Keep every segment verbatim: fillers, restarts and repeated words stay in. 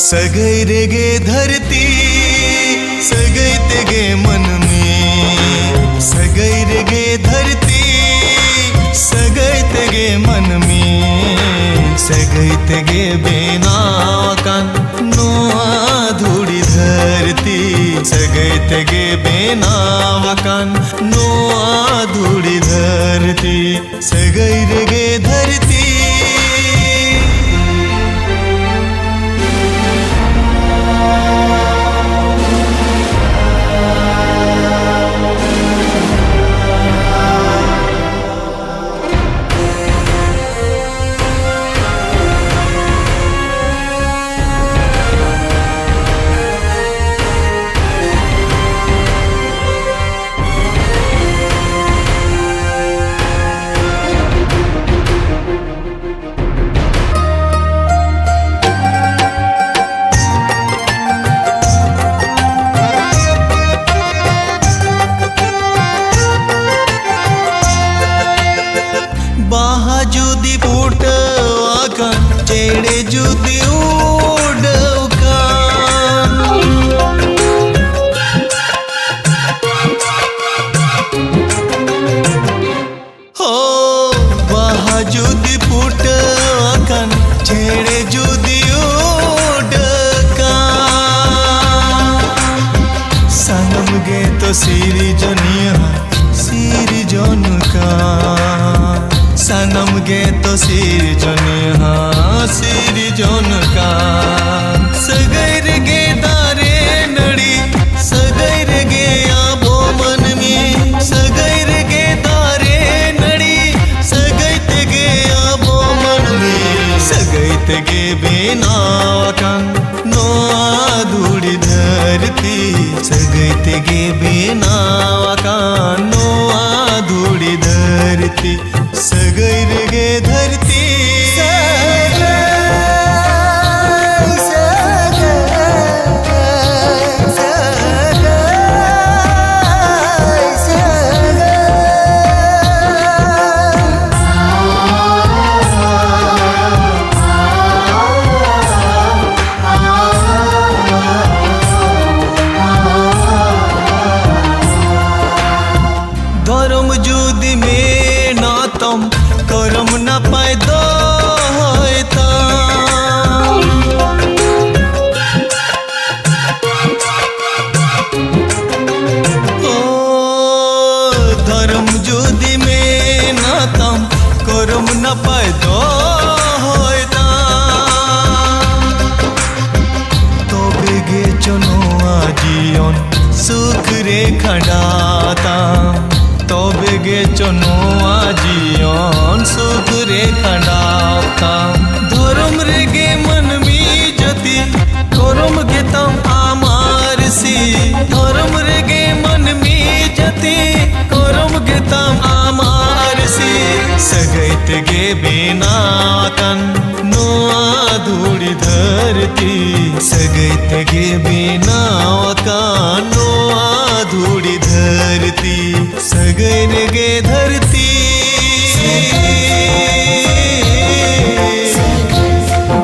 ᱥᱟᱹᱜᱟᱹᱭ ᱨᱮᱜᱮ ᱫᱷᱟᱹᱨᱛᱤ, ᱥᱟᱹᱜᱟᱹᱭ ᱛᱮᱜᱮ ᱢᱟᱹᱱᱢᱤ᱾ ᱥᱟᱹᱜᱟᱹᱭ ᱨᱮᱜᱮ ᱫᱷᱟᱹᱨᱛᱤ, ᱥᱟᱹᱜᱟᱹᱭ ᱛᱮᱜᱮ ᱢᱟᱹᱱᱢᱤ᱾ ᱥᱟᱹᱜᱟᱹᱭ ᱛᱮᱜᱮ ᱵᱮᱱᱟᱣ ᱟᱠᱟᱱ ᱱᱚᱣᱟ ᱫᱷᱩᱲᱤ ᱫᱷᱟᱹᱨᱛᱤ᱾ ᱥᱟᱹᱜᱟᱹᱭ ᱛᱮᱜᱮ ᱵᱮᱱᱟᱣ ᱟᱠᱟᱱ ᱱᱚᱣᱟ ᱫᱷᱩᱲᱤ ᱫᱷᱟᱹᱨᱛᱤ᱾ ᱥᱟᱹᱜᱟᱹᱭ ᱨᱮᱜᱮ ᱫᱷᱟᱹᱨᱛᱤ᱾ ᱵᱟᱦᱟ ᱡᱩᱫᱤ ᱯᱷᱩᱴᱟᱹᱣ ᱟᱠᱟᱱ, ᱪᱮᱬᱮ ᱡᱩᱫᱤ ᱩᱰᱟᱹᱣ ᱠᱟᱱ᱾ ᱦᱳ, ᱵᱟᱦᱟ ᱡᱩᱫᱤ ᱯᱷᱩᱴᱟᱹᱣ ᱟᱠᱟᱱ, ᱪᱮᱬᱮ ᱡᱩᱫᱤ ᱩᱰᱟᱹᱜ ᱠᱟᱱ, ᱥᱟᱱᱟᱢ ᱜᱮᱛᱚ ᱥᱤᱨᱡᱚᱱᱤᱭᱟᱹ ᱥᱤᱨᱡᱚᱱ ᱠᱟᱱ᱾ ᱥᱟᱱᱟᱢ ᱜᱮᱛᱚ ᱥᱤᱨᱡᱚᱱᱤᱭᱟᱹ ᱥᱤᱨᱡᱚᱱ ᱠᱟᱱ᱾ ᱥᱟᱹᱜᱟᱹᱭ ᱨᱮᱜᱮ ᱫᱟᱨᱮ ᱱᱟᱹᱲᱤ, ᱥᱟᱹᱜᱟᱹᱭ ᱨᱮᱜᱮ ᱟᱵᱚ ᱢᱟᱹᱱᱢᱤ᱾ ᱥᱟᱹᱜᱟᱹᱭ ᱨᱮᱜᱮ ᱫᱟᱨᱮ ᱱᱟᱹᱲᱤ, ᱥᱟᱹᱜᱟᱹᱭ ᱛᱮᱜᱮ ᱟᱵᱚ ᱢᱟᱹᱱᱢᱤ᱾ ᱥᱟᱹᱜᱟᱹᱭ ᱛᱮᱜᱮ ᱵᱮᱱᱟᱣ ᱟᱠᱟᱱ ᱱᱚᱣᱟ ᱫᱷᱩᱲᱤ ᱫᱷᱟᱹᱨᱛᱤ᱾ ᱥᱟᱹᱜᱟᱹᱭ ᱛᱮᱜᱮ ᱵᱮᱱᱟᱣ ᱟᱠᱟᱱ ᱱᱚᱣᱟ ᱫᱷᱩᱲᱤ ᱫᱷᱟᱹᱨᱛᱤ᱾ ᱥᱟᱹᱜᱟᱹᱭ ᱨᱮᱜᱮ ᱫᱷᱟᱹᱨᱛᱤ᱾ ᱥᱟᱹᱜᱟᱹᱭ, ᱥᱟᱹᱜᱟᱹᱭ, ᱥᱟᱹᱜᱟᱹᱭ, ᱥᱟᱹᱜᱟᱹᱭ᱾ ᱠᱷᱟᱸᱰᱟᱣ ᱛᱟᱢ, ᱛᱚᱵᱮ ᱜᱮ ᱪᱚ ᱱᱚᱣᱟ ᱡᱤᱭᱚᱱ ᱥᱩᱠ ᱨᱮ ᱠᱷᱟᱸᱰᱟᱣ ᱛᱟᱢ᱾ ᱫᱷᱚᱨᱚᱢ ᱨᱮᱜᱮ ᱢᱟᱹᱱᱢᱤ ᱡᱟᱹᱛᱤ, ᱠᱚᱨᱚᱢ ᱜᱮᱛᱟᱢ ᱟᱢ ᱟᱨᱥᱤ᱾ ᱫᱷᱚᱨᱚᱢ ᱨᱮᱜᱮ ᱢᱟᱹᱱᱢᱤ ᱡᱟᱹᱛᱤ, ᱠᱚᱨᱚᱢ ᱜᱮᱛᱟᱢ ᱟᱢ ᱟᱨᱥᱤ᱾ ᱥᱟᱹᱜᱟᱹᱭ ᱛᱮᱜᱮ ᱵᱮᱱᱟᱣ ᱟᱠᱟᱱ ᱱᱚᱣᱟ ᱫᱷᱩᱲᱤ ᱫᱷᱟᱹᱨᱛᱤ, ᱥᱟᱹᱜᱟᱹᱭ ᱛᱮᱜᱮ ᱵᱮᱱᱟᱣ ᱟᱠᱟᱱ ᱱᱚᱣᱟ ᱫᱷᱩᱲᱤ ᱫᱷᱟᱹᱨᱛᱤ, ᱥᱟᱹᱜᱟᱹᱭ ᱨᱮᱜᱮ ᱫᱷᱟᱹᱨᱛᱤ,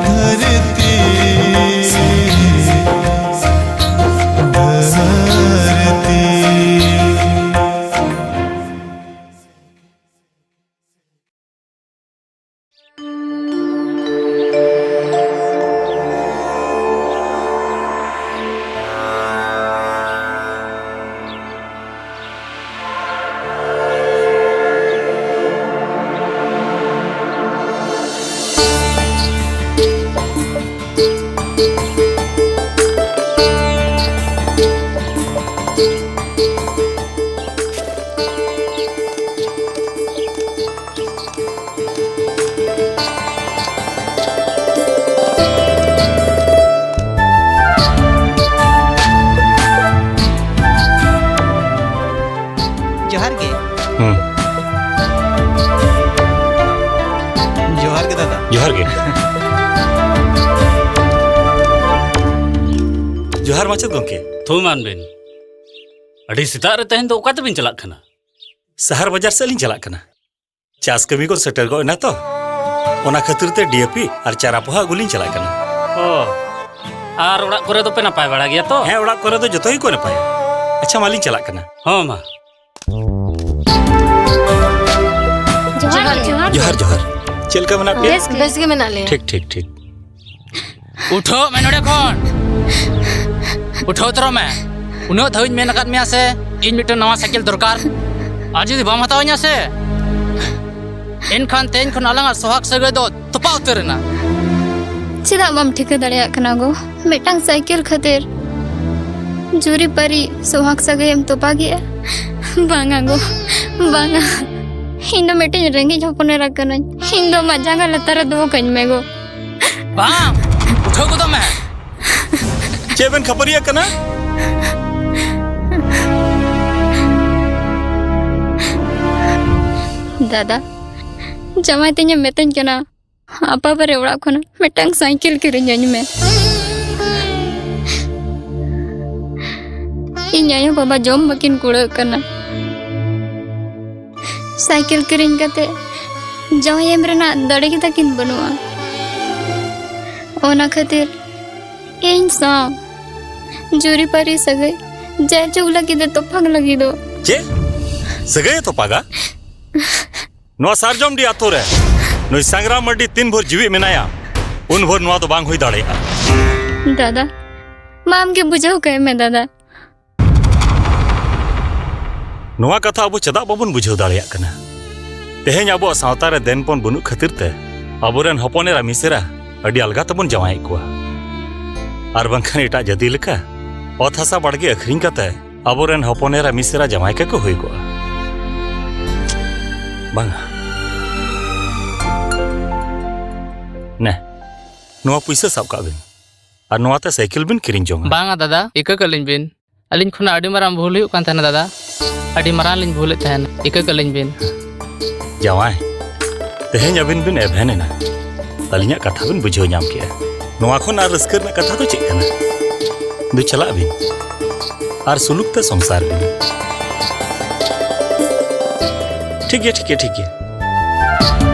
ᱫᱷᱟᱹᱨᱛᱤ, ᱫᱷᱟᱹᱨᱛᱤ᱾ ᱡᱚᱦᱟᱨ ᱜᱮ᱾ ᱦᱩᱸ᱾ ᱡᱚᱦᱟᱨ ᱜᱮ ᱫᱟᱫᱟ᱾ ᱡᱚᱦᱟᱨ ᱜᱮ᱾ ᱡᱚᱦᱟᱨ ᱢᱟᱪᱮᱫ ᱜᱚᱢᱠᱮ᱾ ᱛᱷᱩᱢᱟᱱ ᱵᱤᱱ᱾ ᱟᱹᱰᱤ ᱥᱮᱛᱟᱜ ᱨᱮ ᱛᱮᱦᱮᱧ ᱫᱚ ᱚᱠᱟ ᱛᱮᱵᱤᱱ ᱪᱟᱞᱟᱜ ᱠᱟᱱᱟ? ᱥᱟᱦᱟᱨ ᱵᱟᱡᱟᱨ ᱥᱮᱫ ᱞᱤᱧ ᱪᱟᱞᱟᱜ ᱠᱟᱱᱟ᱾ ᱪᱟᱥ ᱠᱟᱹᱢᱤ ᱠᱚ ᱥᱮᱴᱮᱨ ᱜᱚᱫ ᱮᱱᱟ ᱛᱚ, ᱚᱱᱟ ᱠᱷᱟᱹᱛᱤᱨ ᱛᱮ ᱰᱤ ᱮ ᱯᱤ ᱟᱨ ᱪᱟᱨᱟ ᱯᱚᱦᱟ ᱟᱹᱜᱩ ᱞᱤᱧ ᱪᱟᱞᱟᱜ ᱠᱟᱱᱟ᱾ ᱚ, ᱟᱨ ᱚᱲᱟᱜ ᱠᱚᱨᱮ ᱫᱚᱯᱮ ᱱᱟᱯᱟᱭ ᱵᱟᱲᱟ ᱜᱮᱭᱟ ᱛᱚ? ᱦᱮᱸ, ᱚᱲᱟᱜ ᱠᱚᱨᱮ ᱫᱚ ᱡᱚᱛᱚ ᱜᱮᱠᱚ ᱱᱟᱯᱟᱭᱟ᱾ ᱟᱪᱪᱷᱟ, ᱢᱟᱞᱤᱧ ᱪᱟᱞᱟᱜ ᱠᱟᱱᱟ᱾ ᱦᱚᱸ ᱢᱟ᱾ ᱡᱚᱦᱟᱨ ᱜᱮ᱾ ᱡᱚᱦᱟᱨ, ᱡᱚᱦᱟᱨ᱾ ᱪᱮᱫ ᱞᱮᱠᱟ ᱢᱮᱱᱟᱜ ᱯᱮᱭᱟ? ᱵᱮᱥ ᱜᱮ᱾ ᱵᱮᱥ ᱜᱮ ᱢᱮᱱᱟᱜ ᱞᱮᱭᱟ᱾ ᱴᱷᱤᱠ, ᱴᱷᱤᱠ, ᱴᱷᱤᱠ᱾ ᱩᱴᱷᱟᱹᱜ ᱢᱮ ᱱᱚᱰᱮ ᱠᱷᱚᱱ᱾ ᱩᱴᱷᱟᱹᱣ ᱩᱛᱟᱹᱨᱚᱜ ᱢᱮ᱾ ᱩᱱᱟᱹᱜ ᱫᱷᱟᱣᱤᱧ ᱢᱮᱱ ᱟᱠᱟᱫ ᱢᱮᱭᱟ ᱥᱮ, ᱤᱧ ᱢᱤᱫᱴᱟᱝ ᱱᱟᱣᱟ ᱥᱟᱭᱠᱮᱞ ᱫᱚᱨᱠᱟᱨ᱾ ᱟᱨ ᱡᱩᱫᱤ ᱵᱟᱢ ᱦᱟᱛᱟᱣ ᱟᱹᱧᱟ ᱥᱮ, ᱮᱱᱠᱷᱟᱱ ᱛᱮᱦᱮᱧ ᱠᱷᱚᱱ ᱟᱞᱟᱝᱟᱜ ᱥᱚᱦᱟᱜ ᱥᱟᱹᱜᱟᱹᱭ ᱫᱚ ᱛᱚᱯᱟᱜ ᱩᱛᱟᱹᱨ ᱮᱱᱟ᱾ ᱪᱮᱫᱟᱜ ᱵᱟᱢ ᱴᱷᱤᱠᱟᱹ ᱫᱟᱲᱮᱭᱟᱜ ᱠᱟᱱᱟ ᱜᱳ? ᱢᱤᱫᱴᱟᱝ ᱥᱟᱭᱠᱮᱞ ᱠᱷᱟᱹᱛᱤᱨ ᱡᱩᱨᱤᱯᱟᱹᱨᱤ ᱥᱚᱦᱟᱜᱽ ᱥᱟᱹᱜᱟᱹᱭᱮᱢ ᱛᱚᱯᱟᱜᱮᱜᱼᱟ? ᱵᱟᱝᱟ ᱜᱚ, ᱵᱟᱝᱟ᱾ ᱤᱧ ᱫᱚ ᱢᱤᱫᱴᱮᱱ ᱨᱮᱸᱜᱮᱡ ᱦᱚᱯᱚᱱ ᱮᱨᱟ ᱠᱟᱹᱱᱟᱹᱧ᱾ ᱤᱧ ᱫᱚ ᱟᱢᱟᱜ ᱡᱟᱸᱜᱟ ᱞᱟᱛᱟᱨ ᱨᱮ ᱫᱚᱦᱚ ᱠᱟᱹᱧ ᱢᱮ ᱜᱚ᱾ ᱵᱟᱝ, ᱩᱴᱷᱟᱹᱣ ᱜᱚᱫᱚᱜ ᱢᱮ᱾ ᱪᱮᱫ ᱵᱮᱱ ᱠᱷᱟᱹᱯᱟᱹᱨᱤᱭᱟᱹᱜ ᱠᱟᱱᱟ? ᱫᱟᱫᱟ, ᱡᱟᱶᱟᱭ ᱛᱤᱧᱮᱢ ᱢᱮᱛᱟᱹᱧ ᱠᱟᱱᱟ, ᱟᱯᱟ ᱵᱟᱨᱮ ᱚᱲᱟᱜ ᱠᱷᱚᱱᱟᱜ ᱢᱤᱫᱴᱟᱝ ᱥᱟᱭᱠᱮᱞ ᱠᱤᱨᱤᱧ ᱟᱹᱧ ᱢᱮ᱾ ᱤᱧ ᱟᱭᱳ ᱵᱟᱵᱟ ᱡᱚᱢ ᱵᱟᱹᱠᱤᱱ ᱠᱩᱲᱟᱹᱜ ᱠᱟᱱᱟ᱾ ᱥᱟᱭᱠᱮᱞ ᱠᱤᱨᱤᱧ ᱠᱟᱛᱮ ᱡᱟᱶᱟᱭ ᱮᱢ ᱨᱮᱱᱟᱜ ᱫᱟᱲᱮ ᱜᱮ ᱛᱟᱹᱠᱤᱱ ᱵᱟᱹᱱᱩᱜᱼᱟ᱾ ᱚᱱᱟ ᱠᱷᱟᱹᱛᱤᱨ ᱤᱧ ᱥᱟᱶ ᱡᱩᱨᱤᱯᱟᱹᱨᱤ ᱥᱟᱹᱜᱟᱹᱭ ᱡᱟᱭᱡᱩᱜᱽ ᱞᱟᱹᱜᱤᱫ ᱮ ᱛᱚᱯᱟᱜ ᱞᱟᱹᱜᱤᱫᱚᱜ᱾ ᱪᱮᱫ? ᱥᱟᱹᱜᱟᱹᱭ ᱮ ᱛᱚᱯᱟᱜᱟ? ᱱᱚᱣᱟ ᱥᱟᱨᱡᱚᱢᱰᱤ ᱟᱛᱳ ᱨᱮ ᱱᱩᱭ ᱥᱟᱝᱜᱨᱟᱢ ᱢᱟᱨᱰᱤ ᱛᱤᱱ ᱵᱷᱳᱨ ᱡᱤᱣᱤ ᱢᱮᱱᱟᱭᱟ, ᱩᱱ ᱵᱷᱳᱨ ᱱᱚᱣᱟ ᱫᱚ ᱵᱟᱝ ᱦᱩᱭ ᱫᱟᱲᱮᱭᱟᱜᱼᱟ᱾ ᱫᱟᱫᱟ, ᱢᱟ ᱟᱢ ᱜᱮ ᱵᱩᱡᱷᱟᱹᱣ ᱠᱟᱭ ᱢᱮ ᱫᱟᱫᱟ᱾ ᱱᱚᱣᱟ ᱠᱟᱛᱷᱟ ᱟᱵᱚ ᱪᱮᱫᱟᱜ ᱵᱟᱵᱚᱱ ᱵᱩᱡᱷᱟᱹᱣ ᱫᱟᱲᱮᱭᱟᱜ ᱠᱟᱱᱟ? ᱛᱮᱦᱮᱧ ᱟᱵᱚᱣᱟᱜ ᱥᱟᱶᱛᱟ ᱨᱮ ᱫᱮᱱᱯᱚᱱ ᱵᱟᱹᱱᱩᱜ ᱠᱷᱟᱹᱛᱤᱨ ᱛᱮ ᱟᱵᱚᱨᱮᱱ ᱦᱚᱯᱚᱱ ᱮᱨᱟ ᱢᱤᱥᱮᱨᱟ ᱟᱹᱰᱤ ᱟᱞᱜᱟ ᱛᱮᱵᱚᱱ ᱡᱟᱶᱟᱭᱮᱫ ᱠᱚᱣᱟ᱾ ᱟᱨ ᱵᱟᱝᱠᱷᱟᱱ ᱮᱴᱟᱜ ᱡᱟᱹᱛᱤ ᱞᱮᱠᱟ ᱚᱛ ᱦᱟᱥᱟ ᱵᱟᱲᱜᱮ ᱟᱹᱠᱷᱨᱤᱧ ᱠᱟᱛᱮ ᱟᱵᱚᱨᱮᱱ ᱦᱚᱯᱚᱱ ᱮᱨᱟ ᱢᱤᱥᱮᱨᱟ ᱡᱟᱶᱟᱭ ᱠᱟᱠᱚ ᱦᱩᱭ ᱠᱚᱜᱼᱟ᱾ ᱵᱟᱝᱟ᱾ ᱱᱮ, ᱱᱚᱣᱟ ᱯᱩᱭᱥᱟᱹ ᱥᱟᱵ ᱠᱟᱜ ᱵᱤᱱ᱾ ᱟᱨ ᱱᱚᱣᱟᱛᱮ ᱥᱟᱭᱠᱮᱞ ᱵᱤᱱ ᱠᱤᱨᱤᱧ ᱡᱚᱝᱟ᱾ ᱵᱟᱝᱟ ᱫᱟᱫᱟ, ᱤᱠᱟᱹ ᱠᱟᱹᱞᱤᱧ ᱵᱤᱱ᱾ ᱟᱹᱞᱤᱧ ᱠᱷᱚᱱᱟᱜ ᱟᱹᱰᱤ ᱢᱟᱨᱟᱝ ᱵᱷᱩᱞ ᱦᱩᱭᱩᱜ ᱠᱟᱱ ᱛᱟᱦᱮᱱᱟ ᱫᱟᱫᱟ᱾ ᱟᱹᱰᱤ ᱢᱟᱨᱟᱝ ᱞᱤᱧ ᱵᱷᱩᱞᱮᱫ ᱛᱟᱦᱮᱱ᱾ ᱤᱠᱟᱹ ᱠᱟᱹᱞᱤᱧ ᱵᱤᱱ᱾ ᱡᱟᱶᱟᱭ, ᱛᱮᱦᱮᱧ ᱟᱹᱵᱤᱱ ᱵᱤᱱ ᱮᱵᱷᱮᱱ ᱮᱱᱟ᱾ ᱟᱹᱞᱤᱧᱟᱜ ᱠᱟᱛᱷᱟ ᱵᱤᱱ ᱵᱩᱡᱷᱟᱹᱣ ᱧᱟᱢ ᱠᱮᱜᱼᱟ᱾ ᱱᱚᱣᱟ ᱠᱷᱚᱱ ᱟᱨ ᱨᱟᱹᱥᱠᱟᱹ ᱨᱮᱱᱟᱜ ᱠᱟᱛᱷᱟ ᱫᱚ ᱪᱮᱫ ᱠᱟᱱᱟ? ᱫᱩ ᱪᱟᱞᱟᱜ ᱵᱤᱱ ᱟᱨ ᱥᱩᱞᱩᱠ ᱛᱮ ᱥᱚᱝᱥᱟᱨ ᱵᱤᱱ᱾ ᱴᱷᱤᱠ ᱜᱮᱭᱟ, ᱴᱷᱤᱠ ᱜᱮᱭᱟ, ᱴᱷᱤᱠ ᱜᱮᱭᱟ᱾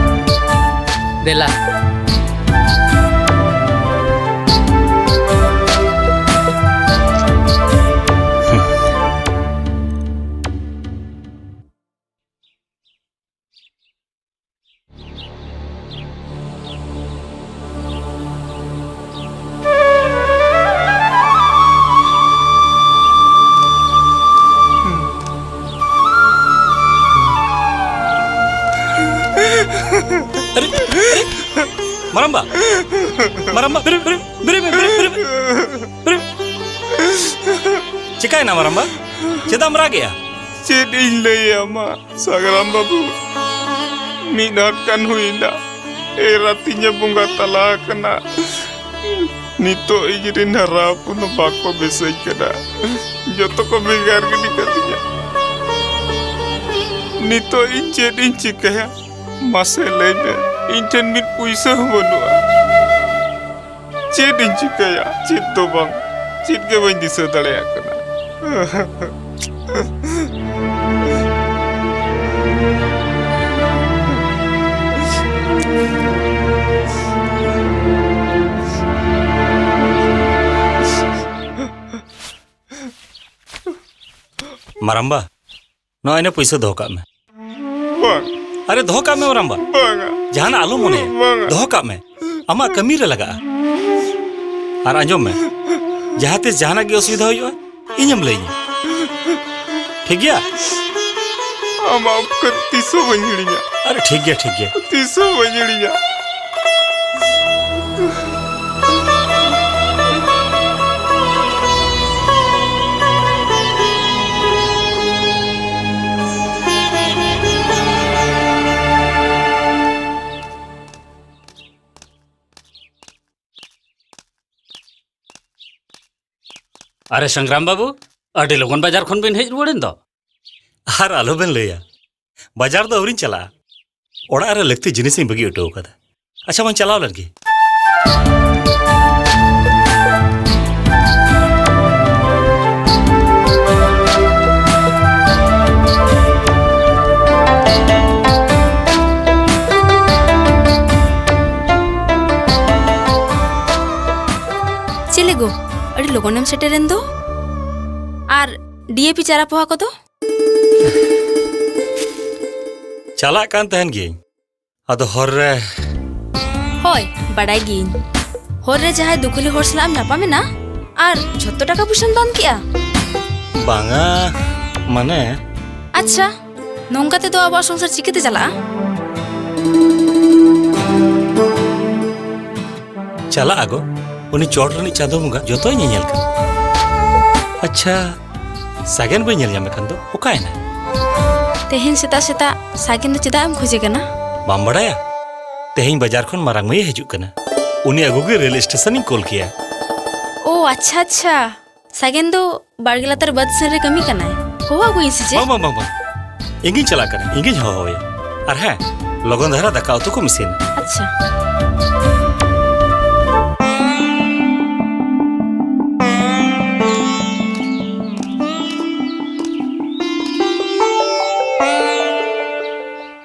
ᱫᱮᱞᱟ᱾ ᱟᱨᱮ, ᱟᱨᱮ, ᱢᱟᱨᱟᱢᱵᱟ, ᱢᱟᱨᱟᱢᱵᱟ, ᱵᱮᱨᱮᱫ, ᱵᱮᱨᱮᱫ, ᱵᱮᱨᱮᱫ ᱢᱮ, ᱵᱮᱨᱮᱫ, ᱵᱮᱨᱮᱫ ᱢᱮ, ᱵᱮᱨᱮᱫ ᱢᱮ᱾ ᱪᱤᱠᱟᱹᱭᱮᱱᱟ ᱢᱟᱨᱟᱢᱵᱟ? ᱪᱮᱫᱟᱜ ᱮᱢ ᱨᱟᱜᱮᱜᱼᱟ? ᱪᱮᱫ ᱤᱧ ᱞᱟᱹᱭᱟ ᱢᱟ, ᱥᱟᱜᱽᱨᱟᱢ ᱵᱟᱹᱵᱩ? ᱢᱤᱫ ᱦᱟᱯᱛᱟ ᱜᱟᱱ ᱦᱩᱭᱱᱟ, ᱮᱨᱟ ᱛᱤᱧᱮ ᱵᱚᱸᱜᱟ ᱛᱟᱞᱟ ᱟᱠᱟᱱᱟ᱾ ᱱᱤᱛᱚᱜ ᱤᱧ ᱨᱮᱱ ᱦᱟᱨᱟ ᱦᱚᱯᱚᱱ ᱦᱚᱸ ᱵᱟᱠᱚ ᱵᱮᱥᱟᱹᱧ ᱠᱟᱱᱟ, ᱡᱚᱛᱚ ᱠᱚ ᱵᱷᱮᱜᱟᱨ ᱜᱤᱰᱤ ᱠᱟᱹᱫᱤᱧᱟ᱾ ᱱᱤᱛᱚᱜ ᱤᱧ ᱪᱮᱫ ᱤᱧ ᱪᱤᱠᱟᱹᱭᱟ? ᱢᱟᱥᱮ ᱞᱟᱹᱭ ᱢᱮ, ᱤᱧ ᱴᱷᱮᱱ ᱢᱤᱫ ᱯᱩᱭᱥᱟᱹ ᱦᱚᱸ ᱵᱟᱹᱱᱩᱜᱼᱟ᱾ ᱪᱮᱫ ᱤᱧ ᱪᱤᱠᱟᱹᱭᱟ? ᱪᱮᱫ ᱫᱚ ᱵᱟᱝ, ᱪᱮᱫ ᱜᱮ ᱵᱟᱹᱧ ᱫᱤᱥᱟᱹ ᱫᱟᱲᱮᱭᱟᱜ ᱠᱟᱱᱟ᱾ ᱢᱟᱨᱟᱢᱵᱟ, ᱱᱚᱜᱼᱚᱭ ᱱᱟ ᱯᱩᱭᱥᱟᱹ ᱫᱚᱦᱚ ᱠᱟᱜ ᱢᱮ᱾ ᱵᱟᱝ᱾ ᱟᱨᱮ, ᱫᱚᱦᱚ ᱠᱟᱜ ᱢᱮ ᱢᱟᱨᱟᱢᱵᱟ᱾ ᱵᱟᱝᱟ᱾ ᱡᱟᱦᱟᱱᱟᱜ ᱟᱞᱚᱢ ᱢᱚᱱᱮᱭᱟ᱾ ᱵᱟᱝᱟ᱾ ᱫᱚᱦᱚ ᱠᱟᱜ ᱢᱮ, ᱟᱢᱟᱜ ᱠᱟᱹᱢᱤ ᱨᱮ ᱞᱟᱜᱟᱜᱼᱟ᱾ ᱟᱨ ᱟᱸᱡᱚᱢ ᱢᱮ, ᱡᱟᱦᱟᱸ ᱛᱤᱥ ᱡᱟᱦᱟᱱᱟᱜ ᱜᱮ ᱚᱥᱩᱵᱤᱫᱷᱟ ᱦᱩᱭᱩᱜᱼᱟ, ᱤᱧᱮᱢ ᱞᱟᱹᱭᱟᱹᱧᱟ᱾ ᱴᱷᱤᱠ ᱜᱮᱭᱟ? ᱟᱢᱟᱜ ᱩᱯᱠᱟᱹᱨ ᱛᱤᱥ ᱦᱚᱸ ᱵᱟᱹᱧ ᱦᱤᱲᱤᱧᱟ᱾ ᱟᱨᱮ, ᱴᱷᱤᱠ ᱜᱮᱭᱟ, ᱴᱷᱤᱠ ᱜᱮᱭᱟ᱾ ᱛᱤᱥ ᱦᱚᱸ ᱵᱟᱹᱧ ᱦᱤᱲᱤᱧᱟ᱾ ᱟᱨᱮ ᱥᱚᱝᱜᱨᱟᱢ ᱵᱟᱹᱵᱩ, ᱟᱹᱰᱤ ᱞᱚᱜᱚᱱ ᱵᱟᱡᱟᱨ ᱠᱷᱚᱱ ᱵᱤᱱ ᱦᱮᱡ ᱨᱩᱣᱟᱹᱲᱮᱱ ᱫᱚ᱾ ᱟᱨ ᱟᱞᱚᱵᱮᱱ ᱞᱟᱹᱭᱟ, ᱵᱟᱡᱟᱨ ᱫᱚ ᱟᱹᱣᱨᱤᱧ ᱪᱟᱞᱟᱜᱼᱟ᱾ ᱚᱲᱟᱜ ᱨᱮ ᱞᱟᱹᱠᱛᱤ ᱡᱤᱱᱤᱥᱤᱧ ᱵᱟᱹᱜᱤ ᱦᱚᱴᱚ ᱟᱠᱟᱫᱟ᱾ ᱟᱪᱪᱷᱟ, ᱵᱚᱱ ᱪᱟᱞᱟᱣ ᱞᱮᱱ ᱜᱮ᱾ ᱪᱮᱞᱮ ᱜᱚ, ᱟᱹᱰᱤ ᱞᱚᱜᱚᱱᱮᱢ ᱥᱮᱴᱮᱨᱮᱱ ᱫᱚ᱾ ᱟᱨ ᱰᱤ ᱮ ᱯᱤ ᱪᱟᱨᱟ ᱯᱚᱦᱟ ᱠᱚᱫᱚ? ᱪᱟᱞᱟᱜ ᱠᱟᱱ ᱛᱟᱦᱮᱱ ᱜᱤᱭᱟᱹᱧ, ᱟᱫᱚ ᱦᱚᱨ ᱨᱮ᱾ ᱦᱳᱭ, ᱵᱟᱰᱟᱭ ᱜᱤᱭᱟᱹᱧ᱾ ᱦᱚᱨ ᱨᱮ ᱡᱟᱦᱟᱸᱭ ᱫᱩᱠᱷᱟᱹᱞᱤ ᱦᱚᱲ ᱥᱟᱞᱟᱜ ᱮᱢ ᱧᱟᱯᱟᱢᱮᱱᱟ ᱟᱨ ᱡᱷᱚᱛᱚ ᱴᱟᱠᱟ ᱯᱩᱭᱥᱟᱹᱢ ᱫᱟᱱ ᱠᱮᱜᱼᱟ? ᱵᱟᱝᱟ, ᱢᱟᱱᱮ᱾ ᱟᱪᱪᱷᱟ, ᱱᱚᱝᱠᱟ ᱛᱮᱫᱚ ᱟᱵᱚᱣᱟᱜ ᱥᱚᱝᱥᱟᱨ ᱪᱤᱠᱟᱹᱛᱮ ᱪᱟᱞᱟᱜᱼᱟ? ᱪᱟᱞᱟᱜᱼᱟ ᱜᱚ, ᱩᱱᱤ ᱪᱚᱴ ᱨᱤᱱᱤᱡ ᱪᱟᱸᱫᱚ ᱵᱚᱸᱜᱟ ᱡᱚᱛᱚᱭ ᱧᱮᱧᱮᱞ ᱠᱟᱱᱟ᱾ ᱟᱪᱪᱷᱟ, ᱥᱟᱜᱮᱱ ᱵᱟᱹᱧ ᱧᱮᱞ ᱧᱟᱢᱮ ᱠᱟᱱ ᱫᱚ, ᱚᱠᱟᱭᱮᱱᱟ? ᱛᱮᱦᱮᱧ ᱥᱮᱛᱟᱜ ᱥᱮᱛᱟᱜ ᱥᱟᱜᱮᱱ ᱫᱚ ᱪᱮᱫᱟᱜ ᱮᱢ ᱠᱷᱚᱡᱮ ᱠᱟᱱᱟ? ᱵᱟᱢ ᱵᱟᱲᱟᱭᱟ? ᱛᱮᱦᱮᱧ ᱵᱟᱡᱟᱨ ᱠᱷᱚᱱ ᱢᱟᱨᱟᱝ ᱢᱟᱹᱭᱮ ᱦᱤᱡᱩᱜ ᱠᱟᱱᱟ᱾ ᱩᱱᱤ ᱟᱹᱜᱩ ᱜᱮ ᱨᱮᱞ ᱥᱴᱮᱥᱚᱱ ᱤᱧ ᱠᱳᱞ ᱠᱮᱭᱟ᱾ ᱳ, ᱟᱪᱪᱷᱟ, ᱟᱪᱪᱷᱟ᱾ ᱥᱟᱜᱮᱱ ᱫᱚ ᱵᱟᱲᱜᱮ ᱞᱟᱛᱟᱨ ᱵᱟᱹᱫᱽ ᱥᱮᱱ ᱨᱮ ᱠᱟᱹᱢᱤ ᱠᱟᱱᱟᱭ᱾ ᱦᱚᱦᱚ ᱟᱹᱜᱩᱭᱤᱧ ᱥᱮ ᱪᱮᱫ? ᱵᱟᱝ, ᱵᱟᱝ, ᱵᱟᱝ, ᱵᱟᱝ᱾ ᱤᱧᱜᱤᱧ ᱪᱟᱞᱟᱜ ᱠᱟᱱᱟ, ᱤᱧᱜᱤᱧ ᱦᱚᱦᱚᱣᱟᱭᱟ᱾ ᱟᱨ ᱦᱮᱸ, ᱞᱚᱜᱚᱱ ᱫᱷᱟᱨᱟ ᱫᱟᱠᱟ ᱩᱛᱩ ᱠᱚᱢ ᱤᱥᱤᱱᱟ᱾ ᱟᱪᱪᱷᱟ᱾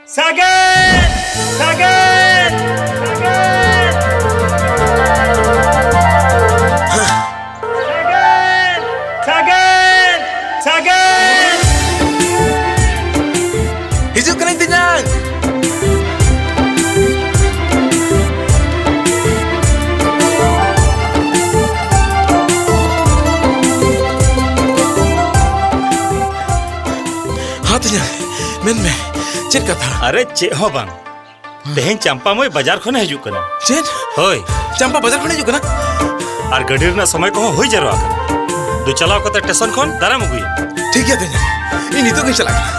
ᱥᱟᱜᱮᱱ! ᱥᱟᱜᱮᱱ! ᱥᱟᱜᱮᱱ! ᱥᱟᱜᱮᱱ! ᱥᱟᱜᱮᱱ! ᱦᱤᱡᱩᱜ ᱠᱟᱹᱱᱟᱹᱧ ᱛᱮᱧᱟᱝ! ᱦᱟᱸ ᱛᱮᱧᱟᱝ, ᱢᱮᱱ ᱢᱮ, ᱪᱮᱫ ᱠᱟᱛᱷᱟ? ᱟᱨᱮ, ᱪᱮᱫ ᱦᱚᱸ ᱵᱟᱝ᱾ ᱛᱮᱦᱮᱧ ᱪᱟᱢᱯᱟ ᱢᱟᱹᱭ ᱵᱟᱡᱟᱨ ᱠᱷᱚᱱᱮ ᱦᱤᱡᱩᱜ ᱠᱟᱱᱟ᱾ ᱪᱮᱫ? ᱦᱳᱭ᱾ ᱪᱟᱢᱯᱟ ᱵᱟᱡᱟᱨ ᱠᱷᱚᱱᱮ ᱦᱤᱡᱩᱜ ᱠᱟᱱᱟ? ᱟᱨ ᱜᱟᱹᱰᱤ ᱨᱮᱱᱟᱜ ᱥᱚᱢᱚᱭ ᱠᱚᱦᱚᱸ ᱦᱩᱭ ᱡᱟᱨᱣᱟ ᱟᱠᱟᱱᱟ᱾ ᱫᱩ ᱪᱟᱞᱟᱣ ᱠᱟᱛᱮ ᱥᱴᱮᱥᱚᱱ ᱠᱷᱚᱱ ᱫᱟᱨᱟᱢ ᱟᱹᱜᱩᱭᱮᱢ᱾ ᱴᱷᱤᱠ ᱜᱮᱭᱟ ᱛᱮᱧᱟᱝ, ᱤᱧ ᱱᱤᱛᱚᱜ ᱜᱤᱧ ᱪᱟᱞᱟᱜ ᱠᱟᱱᱟ᱾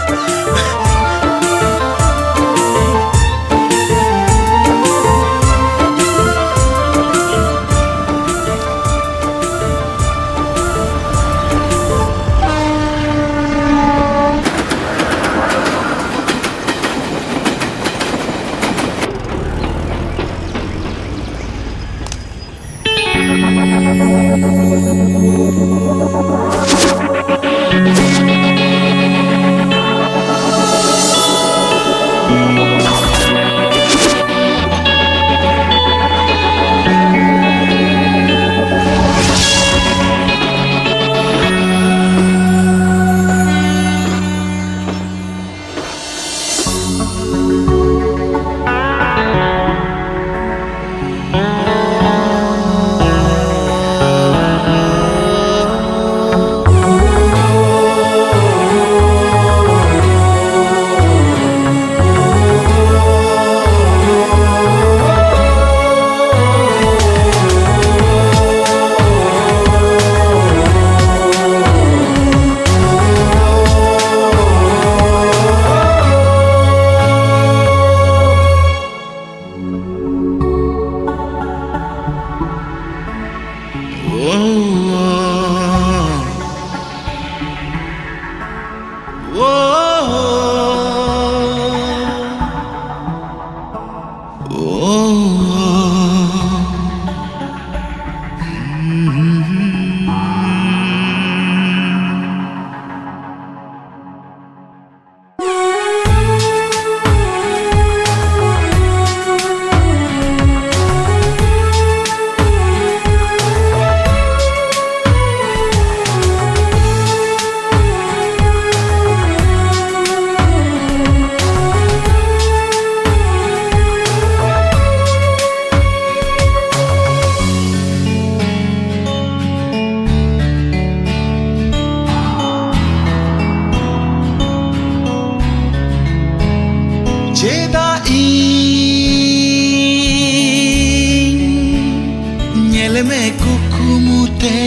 ᱢᱮ ᱠᱩᱠᱢᱩ ᱛᱮ᱾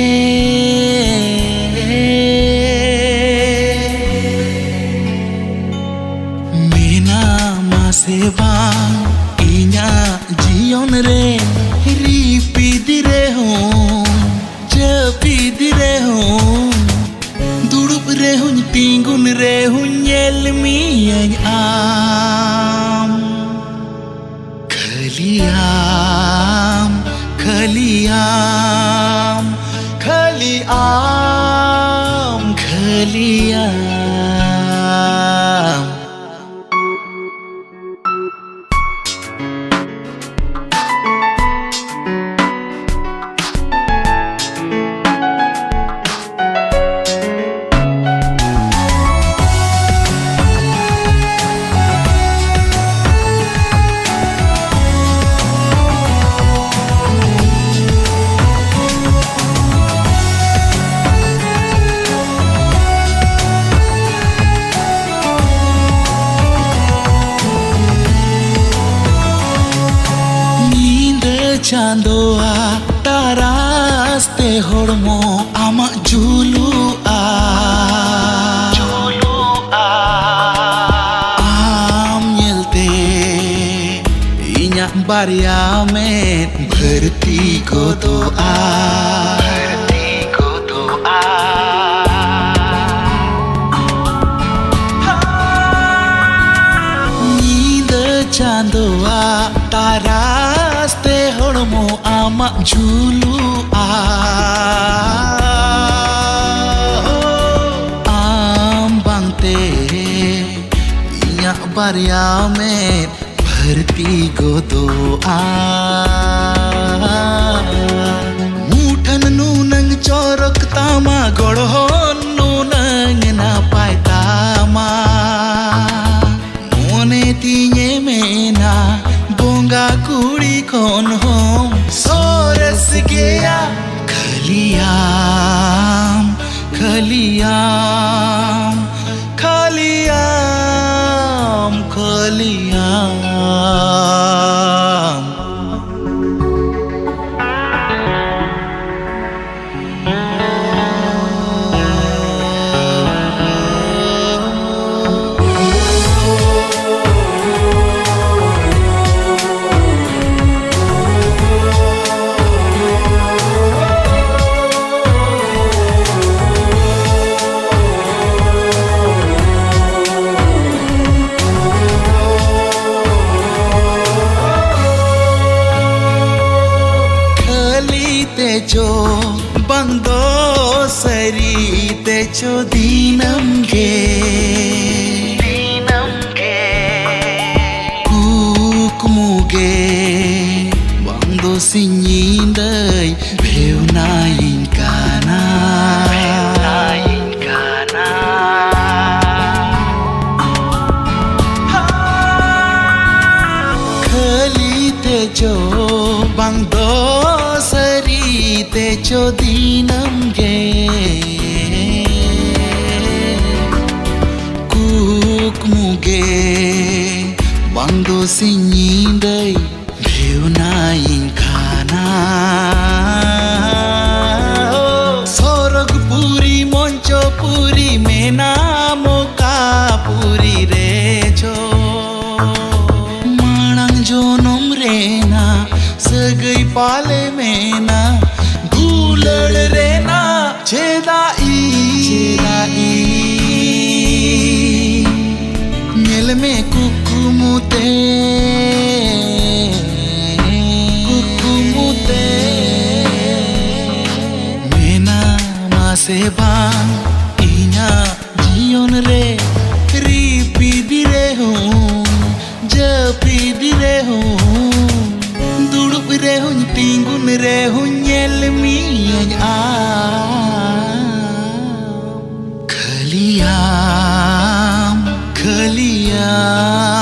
ᱢᱮᱱᱟᱢᱟ ᱥᱮ ᱵᱟᱝ ᱤᱧᱟᱹᱜ ᱡᱤᱭᱚᱱ ᱨᱮ? ᱨᱤᱯᱤᱫ ᱨᱮᱦᱚᱸ, ᱡᱟᱹᱯᱤᱫ ᱨᱮᱦᱚᱸ, ᱫᱩᱲᱩᱵ ᱨᱮᱦᱚᱸᱧ, ᱛᱤᱸᱜᱩᱱ ᱨᱮᱦᱚᱸᱧ, ᱧᱮᱞ ᱢᱤᱭᱟᱹᱧ ᱟᱢ᱾ ᱠᱷᱟᱹᱞᱤ ᱟᱢ, ᱠᱷᱟᱹᱞᱤ ᱟᱢ, ᱠᱷᱟᱹᱞᱤ ᱟᱢ, ᱠᱷᱟᱹᱞᱤ ᱟᱢ᱾ ᱧᱤᱫᱟᱹ ᱪᱟᱸᱫᱳᱣᱟᱜ ᱛᱟᱨᱟᱥ ᱛᱮ ᱦᱚᱲᱢᱚ ᱟᱢᱟᱜ ᱡᱩᱞᱩᱜᱼᱟ᱾ ᱟᱢ ᱧᱮᱞᱛᱮ ᱤᱧᱟᱹᱜ ᱵᱟᱨᱭᱟ ᱢᱮᱫ ᱵᱷᱟᱹᱨᱛᱤ ᱜᱚᱫᱚᱜᱼᱟ᱾ ᱵᱷᱟᱹᱨᱛᱤ ᱜᱚᱫᱚᱜᱼᱟ᱾ ᱧᱤᱫᱟᱹ ᱪᱟᱸᱫᱳᱣᱟᱜ ᱛᱟᱨᱟᱥ ᱛᱮ ᱦᱚᱲᱢᱚ ᱟᱢᱟᱜ ᱡᱩᱞᱩᱜᱼᱟ᱾ ᱟᱢ ᱵᱟᱝᱛᱮ ᱤᱧᱟᱹᱜ ᱵᱟᱨᱭᱟ ᱢᱮᱫ ᱵᱷᱟᱹᱨᱛᱤ ᱜᱚᱫᱚᱜᱼᱟ᱾ ᱢᱩᱴᱷᱟᱹᱱ ᱱᱩᱱᱟᱹᱝ ᱪᱚᱨᱚᱠ ᱛᱟᱢᱟ, ᱜᱚᱲᱦᱚᱱ ᱱᱩᱱᱟᱹᱝ ᱱᱟᱯᱟᱭ ᱛᱟᱢᱟ᱾ ᱢᱚᱱᱮ ᱛᱤᱧᱮ ᱢᱮᱱᱟ, ᱵᱚᱸᱜᱟ ᱠᱩᱲᱤ ᱠᱷᱚᱱ ᱦᱚᱸ ᱥᱚᱨᱮᱥ ᱜᱮᱭᱟ᱾ ᱠᱷᱟᱹᱞᱤᱭᱟᱢ, ᱠᱷᱟᱹᱞᱤᱭᱟᱢ, ᱠᱷᱟᱹᱞᱤᱭᱟᱢ, ᱠᱷᱟᱹᱞᱤᱭᱟᱢ᱾ ᱪᱚ ᱵᱟᱝ ᱫᱚ ᱥᱟᱹᱨᱤ ᱛᱮ ᱪᱚ ᱫᱤᱱᱟᱹᱢ ᱜᱮ, ᱫᱤᱱᱟᱹᱢ ᱜᱮ ᱠᱩᱠᱢᱩ ᱜᱮ ᱵᱟᱝ ᱫᱚ ᱥᱤᱧ ᱧᱤᱫᱟᱹᱭ ᱵᱷᱮᱣᱱᱟᱭᱤᱧ ᱠᱟᱱᱟ᱾ ᱠᱷᱟᱹᱞᱤ ᱛᱮ ᱪᱚ ᱵᱟᱝ ᱫᱚ ᱥᱟᱹᱨᱤ ᱛᱮ ᱪᱚ ᱫᱤᱱᱟᱹᱢ ᱜᱮ ᱠᱩᱠᱢᱩ ᱜᱮ ᱵᱟᱝ ᱫᱚ ᱥᱤᱧ ᱧᱤᱫᱟᱹᱭ ᱵᱷᱮᱣᱱᱟᱭᱤᱧ ᱠᱟᱱᱟ᱾ ᱥᱚᱨᱚᱜᱽ ᱯᱩᱨᱤ ᱢᱚᱧᱪᱚ ᱯᱩᱨᱤ ᱢᱮᱱᱟᱢ ᱚᱠᱟ ᱯᱩᱨᱤ ᱨᱮ ᱪᱚ ᱢᱟᱲᱟᱝ ᱡᱚᱱᱚᱢ ᱨᱮᱱᱟᱜ ᱥᱟᱹᱜᱟᱹᱭ ᱯᱟᱞᱮ ᱢᱮᱱᱟ ᱫᱩᱞᱟᱹᱲ ᱨᱮᱱᱟᱜ ᱪᱮᱫᱟᱜ ᱤᱧ, ᱪᱮᱫᱟᱜ ᱤᱧ ᱧᱮᱞ ᱢᱮ ᱠᱩᱠᱢᱩ ᱛᱮ, ᱠᱩᱠᱢᱩ ᱛᱮ ᱢᱮᱱᱟᱢᱟ ᱥᱮ ᱵᱟᱝ ᱤᱧᱟᱹᱜ ᱡᱤᱭᱚᱱ ᱨᱮ ᱨᱤᱯᱤᱫ ᱨᱮᱦᱚᱸ ᱡᱟᱹᱯᱤᱫ ᱨᱮᱦᱚᱸ ᱫᱩᱲᱩᱵ ᱨᱮᱦᱚᱸᱧ ᱛᱤᱸᱜᱩᱱ ᱨᱮᱦᱚᱸᱧ ᱧᱮᱞ ᱢᱤᱭᱟᱹᱧ ᱟᱢ ᱠᱷᱟᱹᱞᱤᱭᱟᱢ ᱠᱷᱟᱹᱞᱤᱭᱟᱢ